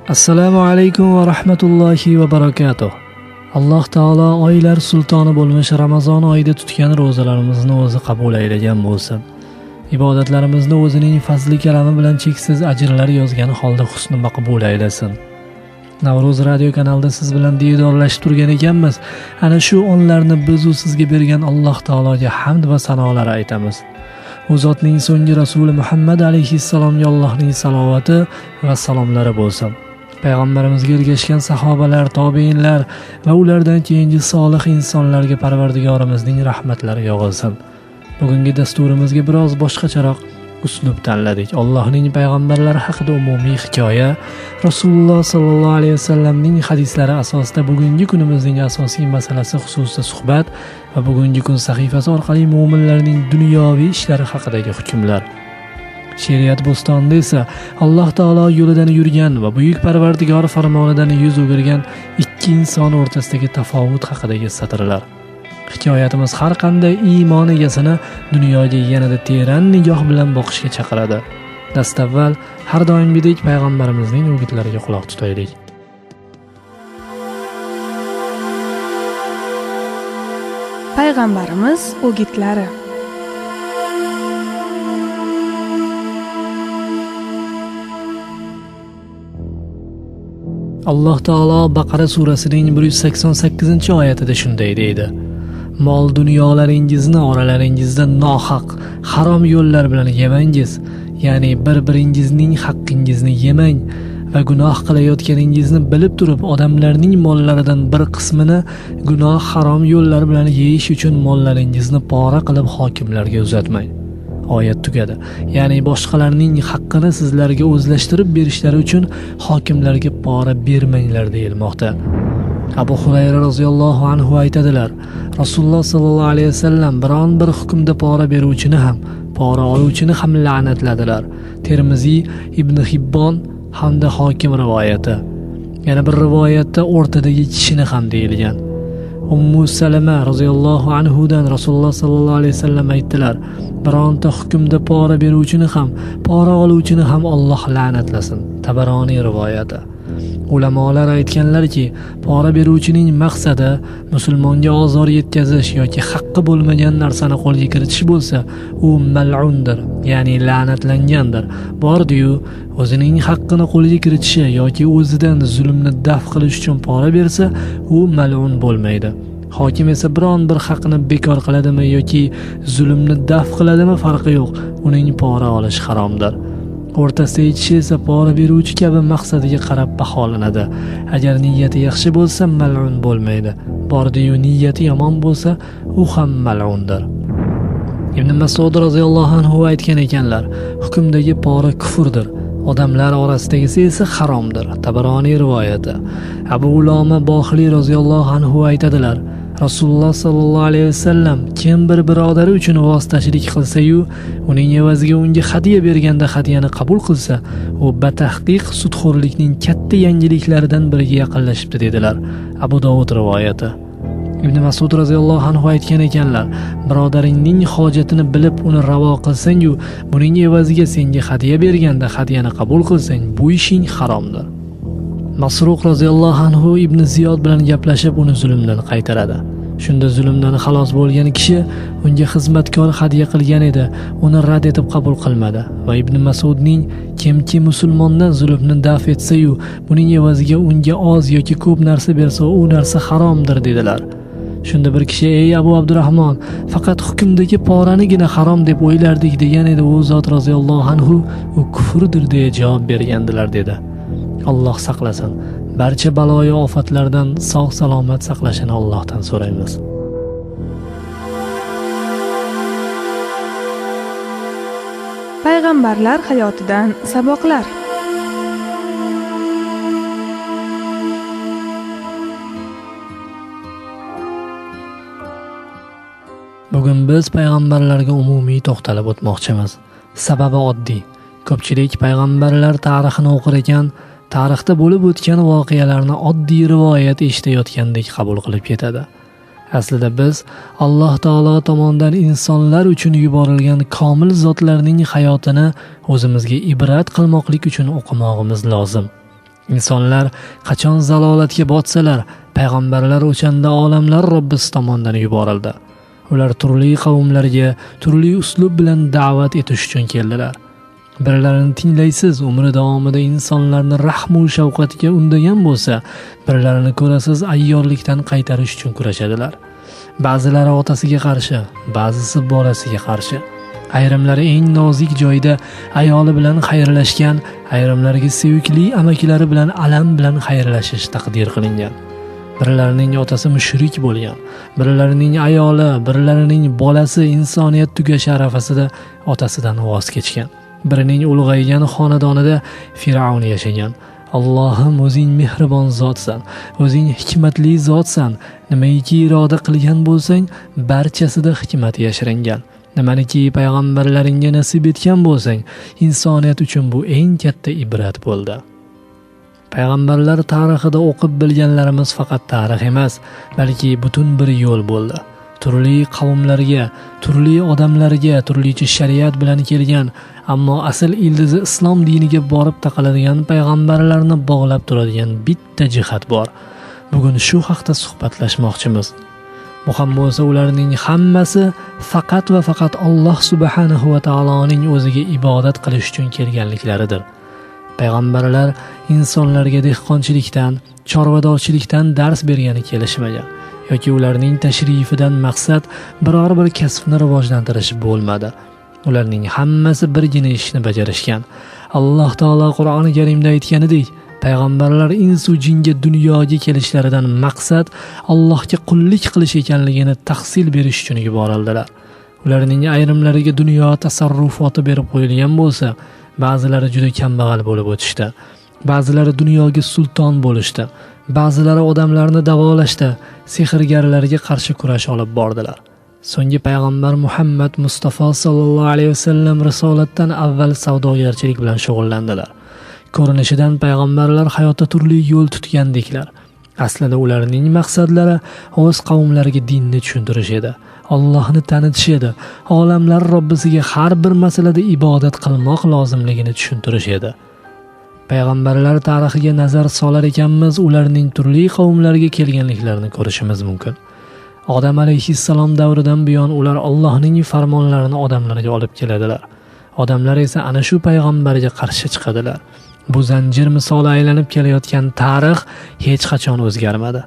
Assalomu alaykum va rahmatullohi va barakatuh. Alloh taolo oylar sultoni bo'lmish Ramazon oyida tutgan ro'zalarimizni o'zi qabul aylagan bo'lsin. Ibodatlarimizni o'zining fazli karami bilan cheksiz ajrlar yozgan holda husni maqbul aylasin. Navro'z radio kanalida siz bilan diydorlashib turgan ekanmiz. Ana shu onlarni biz u sizga bergan Alloh taologa hamd va sanolar aytamiz. U zotning so'nggi rasuli Muhammad alayhissalomga Allohning salovati va salomlari bo'lsin. Payg'ambarimizga ergashgan sahobalar, tobiinlar va ulardan keyingi solih insonlarga Parvardigorimizning rahmatlari yog'ilsin. Bugungi dasturimizga biroz boshqacharoq uslub tanladik. Allohning payg'ambarlari haqida umumiy hikoya, Rasululloh sallallohu alayhi vasallamning hadislari asosida bugungi kunimizning asosiy masalasi xususida suhbat va bugungi kun sahifasi orqali mo'minlarning dunyoviy ishlari haqidagi hukmlar. Shariat bo'stonida esa Alloh taolo yo'lidan yurgan va buyuk Parvardigor farmonidan yuz o'girgan ikki inson o'rtasidagi tafovut haqidagi satrlar. Hikoyatimiz har qanday iymon egasini dunyoga yanada teran nigoh bilan boqishga chaqiradi. Dastavval har doimgidek payg'ambarimizning o'gitlariga quloq tutaylik. Payg'ambarimiz o'gitlari. Alloh taolo Baqara surasining 188-oyatida shunday deydi: Mol dunyolaringizni oralaringizda nohaq, harom yo'llar bilan yemangiz, ya'ni bir-biringizning haqqingizni yemang va gunoh qilayotganingizni bilib turib odamlarning mollaridan bir qismini gunoh harom yo'llar bilan yeyish uchun mollaringizni pora qilib hokimlarga uzatmang. Oyat tugadi. Ya'ni boshqalarning haqqini sizlarga o'zlashtirib berishlari uchun hokimlarga pora bermanglar deyilmoqda. Abu Hurayra roziyallohu anhu aytadilar: Rasululloh sallallohu alayhi vasallam biron bir hukmda pora beruvchini ham, pora oluvchini ham la'natladilar. Termiziy, Ibn Hibbon hamda Hokim rivoyati. Yana bir rivoyatda o'rtadagi kishini ham deyilgan. Ummu Salama roziyallohu anhudan Rasululloh sallallohu alayhi vasallam aytdilar: bironta hukmda pora beruvchini ham, pora oluvchini ham Alloh la'natlasin. Tabaroniy rivoyati. Ulamolar aytganlarki, pora beruvchining maqsadi musulmonga ozor yetkazish yoki haqqi bo'lmagan narsani qo'lga kiritish bo'lsa, u mal'undir, ya'ni la'natlangandir. Bordi-yu, o'zining haqqini qo'lga kiritishi yoki o'zidan zulmni daf qilish uchun pora bersa, u mal'un bo'lmaydi. Hokim esa biron bir haqni bekor qiladimi yoki zulmni daf qiladimi farqi yo'q, uning pora olishi haromdir. O'rtasidagi kishi esa pora beruvchi kabi maqsadiga qarab baholanadi. Agar niyati yaxshi bo'lsa, mal'un bo'lmaydi. Bordi-yu niyati yomon bo'lsa, u ham mal'undir. Ibn Mas'ud roziyallohu anhu aytgan ekanlar: hukmdagi pora kufrdir, odamlar orasidagisi esa haromdir. Tabaroniy rivoyati. Abu Uloma Bohliy roziyallohu anhu aytadilar: Rasululloh sallallohu alayhi vasallam kim bir birodari uchun vositachilik qilsa-yu, uning evaziga unga hadya berganda hadyani qabul qilsa, u batahqiq sudxo'rlikning katta yangiliklaridan biriga yaqinlashibdi dedilar. Abu Dovud rivoyati. Ibn Mas'ud roziyallohu anhu aytgan ekanlar: birodaringning hojatini bilib uni ravo qilsang-yu, buning evaziga senga hadya berganda hadyani qabul qilsang, bu ishing haromdir. Masruq roziyallohu anhu Ibn Ziyod bilan gaplashib uni zulmdan qaytaradi. Shunda zulmdan xalos bo'lgan kishi unga xizmatkor hadya qilgan edi, uni rad etib qabul qilmadi va Ibn Mas'udning kimki musulmondan zulmni daf etsa-yu, buning evaziga unga oz yoki ko'p narsa bersa, u narsa haromdir dedilar. Shunda bir kishi: "Ey Abu Abdurrahmon, faqat hukmdagi poranigina harom deb o'ylardik" degan edi. U zot roziyallohu anhu "U kufrdir" deya javob bergandilar dedi. Alloh saqlasin. Barcha baloyu ofatlardan sog' salomat saqlashini Allohdan so'raymiz. Payg'ambarlar hayotidan saboqlar. Bugun biz payg'ambarlarga umumiy to'xtalib o'tmoqchimiz. Sababi oddiy. Ko'pchilik payg'ambarlar tarixini o'qir ekan, tarixda bo'lib o'tgan voqealarni oddiy rivoyat eshitayotgandek qabul qilib ketadi. Aslida biz Alloh taolo tomonidan insonlar uchun yuborilgan komil zotlarning hayotini o'zimizga ibrat qilmoqlik uchun o'qimog'imiz lozim. Insonlar qachon zalolatga botsalar, payg'ambarlar o'shanda olamlar Robbisi tomonidan yuborildi. Ular turli qavmlarga turli uslub bilan da'vat etish uchun keldilar. Birlarini tinglaysiz, umri davomida insonlarni rahmu shafqatga undagan bo'lsa, birlarini ko'rasiz, ayyorlikdan qaytarish uchun kurashadilar. Ba'zilari otasiga qarshi, ba'zisi bolasiga qarshi. Ayrimlari eng nozik joyda ayoli bilan xayrlashgan, ayrimlariga sevikli amakilari bilan alam bilan xayrlashish taqdir qilingan. Birlarining otasi mushrik bo'lgan, birlarining ayoli, birlarining bolasi insoniyat tugashi arafasida otasidan voz kechgan. Birining ulg'aygan xonadonida Fir'avn yashagan. Allohim, o'zing mehribon zotsan, o'zing hikmatli zotsan. Nimaiki iroda qilgan bo'lsang, barchasida hikmat yashiringan. Nimaniki payg'ambarlaringga nasib etgan bo'lsang, insoniyat uchun bu eng katta ibrat bo'ldi. Payg'ambarlar tarixida o'qib bilganlarimiz faqat tarix emas, balki butun bir yo'l bo'ldi. Turli qavmlarga, turli odamlarga, turlicha shariat bilan kelgan, ammo asl ildizi islom diniga borib taqaladigan payg'ambarlarni bog'lab turadigan bitta jihat bor. Bugun shu haqda suhbatlashmoqchimiz. Bu ham bo'lsa ularning hammasi faqat va faqat Alloh subhanahu va taoloning o'ziga ibodat qilish uchun kelganliklaridir. Payg'ambarlar insonlarga dehqonchilikdan, chorvadorchilikdan dars bergani kelishmagan yoki ularning tashrifidan maqsad biror bir kasbni rivojlantirish bo'lmadi. Ularning hammasi birgina ishni bajarishgan. Alloh taolo Qur'oni Karimda aytganidek, payg'ambarlar insu jinga dunyoga kelishlaridan maqsad Allohga qullik qilish ekanligini tahsil berish uchun yuborildilar. Ularning ayrimlariga dunyo tasarrufoti berib qo'yilgan bo'lsa, ba'zilari juda kambag'al bo'lib o'tishdi. Ba'zilari dunyoga sulton bo'lishdi. Ba'zilari odamlarni davolashdi, sehrgarlarga qarshi kurash olib bordilar. So'nggi payg'ambar Muhammad Mustafa sallallohu alayhi vasallam risolatdan avval savdogarchilik bilan shug'ullandilar. Ko'rinishidan payg'ambarlar hayotda turli yo'l tutgandiklar. Aslida ularning maqsadlari o'z qavmlariga dinni tushuntirish edi, Allohni tanitish edi, olamlar Robbisiga har bir masalada ibodat qilmoq lozimligini tushuntirish edi. Payg'ambarlar tarixiga nazar solar ekanmiz, ularning turli qavmlarga kelganliklarini ko'rishimiz mumkin. Odam alayhissalom davridan buyon ular Allohning farmonlarini odamlarga olib keladilar. Odamlar esa ana shu payg'ambarga qarshi chiqadilar. Bu zanjir misoli aylanib kelayotgan tarix hech qachon o'zgarmadi.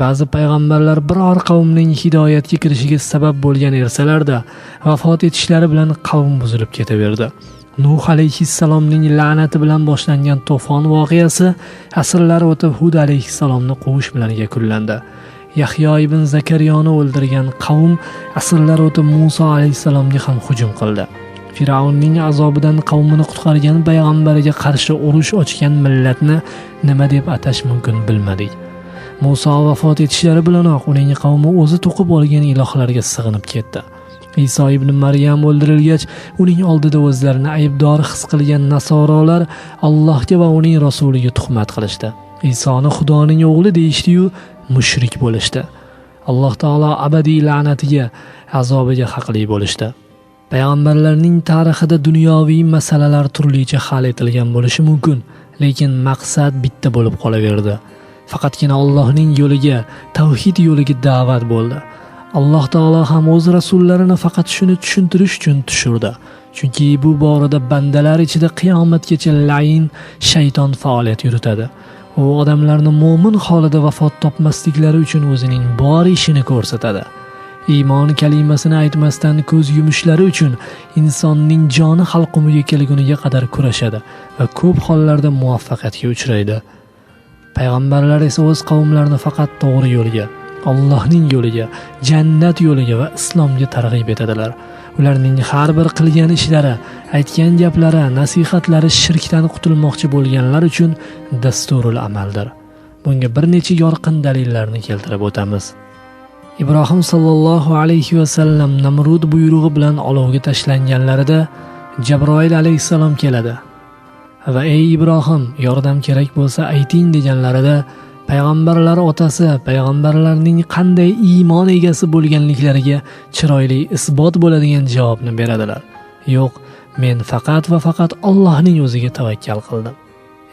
Ba'zi payg'ambarlar biror qavmning hidoyatga kirishiga sabab bo'lgan ersalarda vafot etishlari bilan qavm buzilib ketaverdi. Nuh alayhissalomning la'nati bilan boshlangan to'fon voqeasi asrlar o'tib Hud alayhissalomni quvish bilan yakunlandi. Yahyo ibn Zakariyoni o'ldirgan qavm asrlar o'tib Musa alayhissalomga ham hujum qildi. Fir'avnning azobidan qavmini qutqargan payg'ambariga qarshi urush ochgan millatni nima deb atash mumkin bilmadik. Musa vafot etishlari bilanoq uning qavmi o'zi to'qib olgan ilohlarga sig'inib ketdi. Iso ibn Maryam o'ldirilgach, uning oldida o'zlarini aybdor his qilgan nasorolar Allohga va uning rasuliga tuhmat qilishdi. Isoni Xudoning o'g'li deyishdi-yu, mushrik bo'lishdi. Alloh taolo abadiy la'natiga, azobiga haqli bo'lishdi. Payg'ambarlarning tarixida dunyoviy masalalar turlicha hal etilgan bo'lishi mumkin, lekin maqsad bitta bo'lib qolaverdi. Faqatgina Allohning yo'liga, tavhid yo'liga da'vat bo'ldi. Alloh taolo ham o'z rasullarini faqat shuni tushuntirish uchun tushirdi. Chunki bu borada bandalar ichida qiyomatgacha la'in shayton faoliyat yuritadi. U odamlarni mo'min holida vafot topmasliklari uchun o'zining bor ishini ko'rsatadi. Iymon kalimasini aytmasdan ko'z yumishlari uchun insonning joni halqumiga kelguniga qadar kurashadi va ko'p hollarda muvaffaqiyatga uchraydi. Payg'ambarlar esa o'z qavmlarini faqat to'g'ri yo'lga, Allohning yo'liga, jannat yo'liga va islomga targ'ib etadilar. Ularning har bir qilgan ishlari, aytgan gaplari, nasihatlari shirkdan qutulmoqchi bo'lganlar uchun dasturul amaldir. Bunga bir necha yorqin dalillarni keltirib o'tamiz. Ibrohim sallallohu alayhi va sallam Namrud buyrug'i bilan olovga tashlanganlarida Jabroil alayhissalom keladi va ey Ibrohim, yordam kerak bo'lsa ayting deganlarida payg'ambarlar otasi payg'ambarlarning qanday iymon egasi bo'lganliklariga chiroyli isbot bo'ladigan javobni beradilar. Yo'q, men faqat va faqat Allohning o'ziga tavakkal qildim.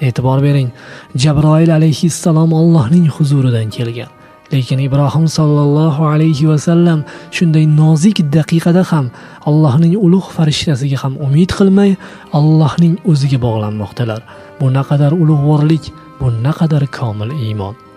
E'tibor bering, Jabroil alayhissalom Allohning huzuridan kelgan. Lekin Ibrohim sallallohu alayhi va sallam shunday nozik daqiqada ham Allohning ulug' farishtasiga ham umid qilmay, Allohning o'ziga bog'lanmoqdalar. Bu naqadar ulug'vorlik, bu naqadar komil iymon.